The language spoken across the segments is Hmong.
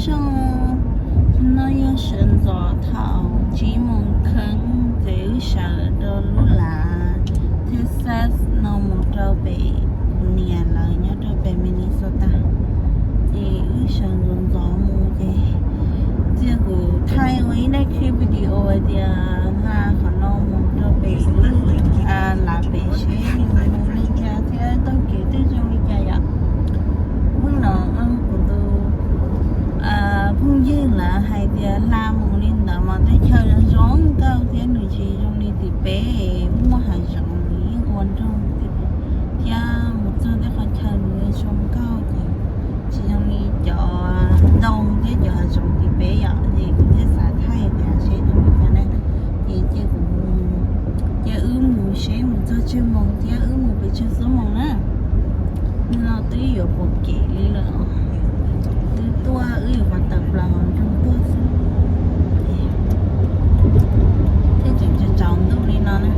Xyoo no yog sawv ntxov thaum tsib moos kheev ces wb sawv rau lub lav Texas no mus rau pem kuv niam lawv nyob rau pem Minnesota. Ces wb sawv ntxov ntxov mus ces txia kuv thaij ua ib daim clip video hais tias hla qhov no mus rau pem lub lav pem seb mus li cas thiab taug kev twg zoo li cas yom. Hnub no kuv tus phooj ywg lawv hais tias hla mus li ntawd mas tej chaw zoo nkauj thiab nws tsis zoo li tim peb, muaj hav zoov nws yeej ua nroog thiab mus txog tej qhov chaw nws zoo nkauj ces tsis zoo li cov ntoo thiab cov hav zoov tim peb yom. Ces kuv thiaj xav thaij tias seb zoo li cas na. Ces cia kuv, cia wb mus seb mus txog tsawg moos thiab wb mus pes tsawg xuab moos na. Hnub no twb yuav pom kev li lawm, twb tuaj wb yuav pom tawm plaws hauv nroog tuaj xwb. Thiab tseem tsaus ntuj li no na.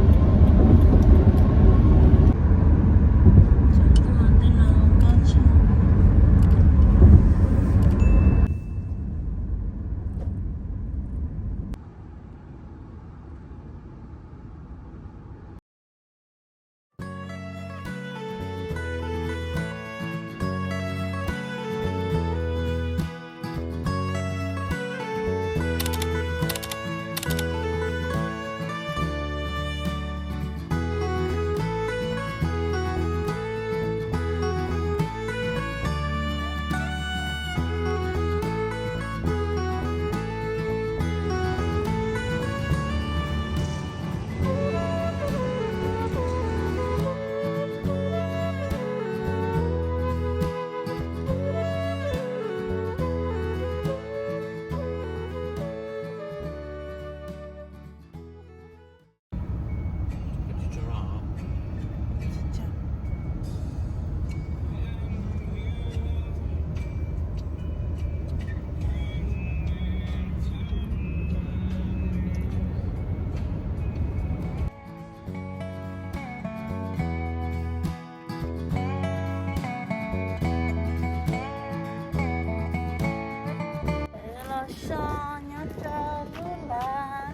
Los so nyob rau lub lav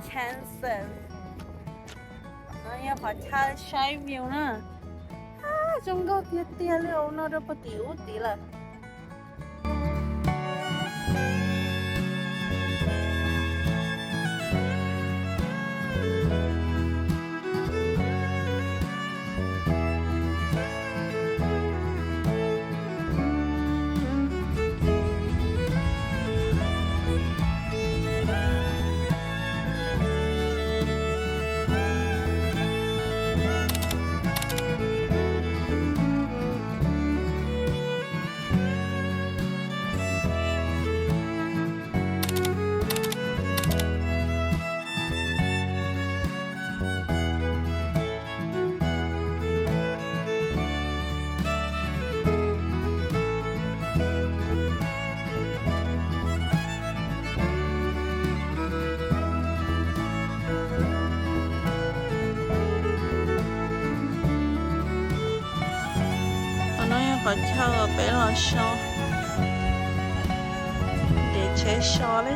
Kansas. No yog qhov chaw saib view na. Zoo nkauj tiag tiag li, no rau puag tim ub tid lawm. Qhov no yog qhov chaw peb los so, nres tsheb so li.